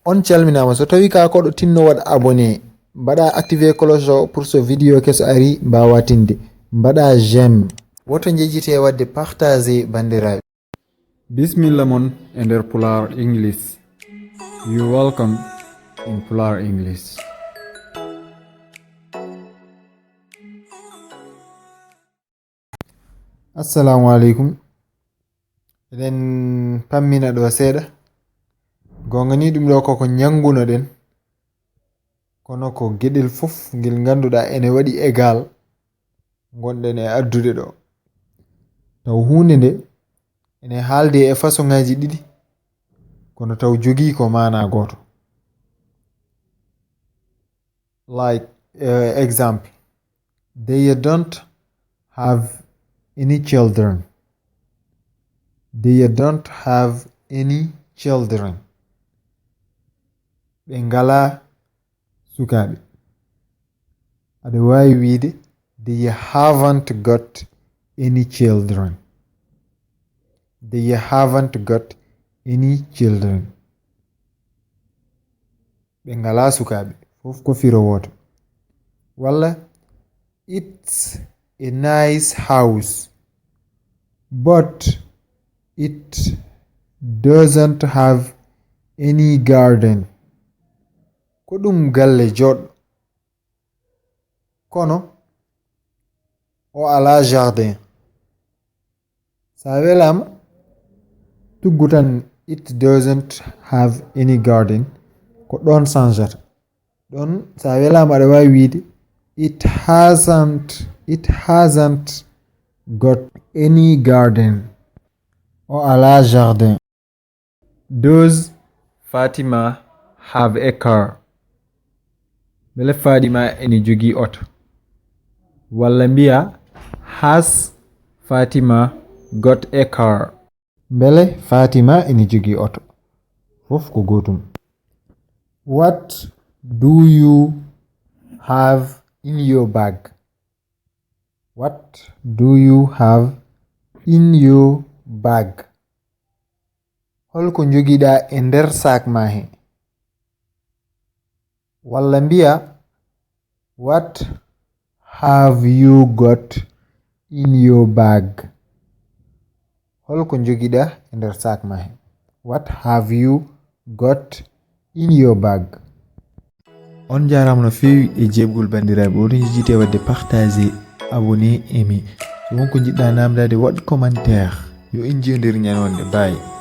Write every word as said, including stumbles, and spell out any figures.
On calminaama. So tawi ka koɗo tinno waɗ abonné, mbaɗa activé cloche o pour so vidéo keso ari mbawa tinde. Mbaɗa j'aime. Woto njejjite waɗde partagé, banndiraaɓe. Bismilla mon e nder Pulaar English. You welcome in Pulaar English. Assalamu aleykum. Eɗen pammina ɗo seeɗa. Goonga ni ɗum ɗo koko njanngunoɗen. Kono ko geɗel fof ngel ngannduɗaa ene waɗi égal ngonɗen e addude ɗo. Taw huunde nde ene haalde e façon ŋaaji ɗiɗi, kono taw jogii ko maanaa gooto. Like, eh, example, they don't have any children. They don't have any children. Ɓe ngalaa sukaaɓe. Aɗa waawi wiyde, they haven't got any children. They haven't got any children. Ɓe ngalaa sukaaɓe. Fof ko firo wooto. Walla, it's a nice house, but it doesn't have any garden. Ko ɗum galle jooɗɗo. Kono o alaa jardin. Sa welaama, tuggu tan, it doesn't have any garden. Ko ɗon sanjata. Ɗon, sa welaama, aɗa waawi wiyde, it hasn't, it hasn't got any garden. O alaa jardin. Does Fatima have a car? Mbele Fatima ene jogii oto? Walla mbiya, has Fatima got a car? Mbele Fatima ene jogii oto? Fof ko gootum. What do you have in your bag? What do you have in your bag? Holko njogiɗaa e nder saak ma he? Walla mbiya, what have you got in your bag? Holko njogiɗaa e nder saak ma he? What have you got in your bag? On njaaraama no feewi e jeeɓgol banndiraaɓe. Oɗon njejjitee waɗde partagé, abonné, aimé. So won ko njiɗɗaa naamndaade, waɗ commentaire. Yo en njiyodir ñande wonde. Bye.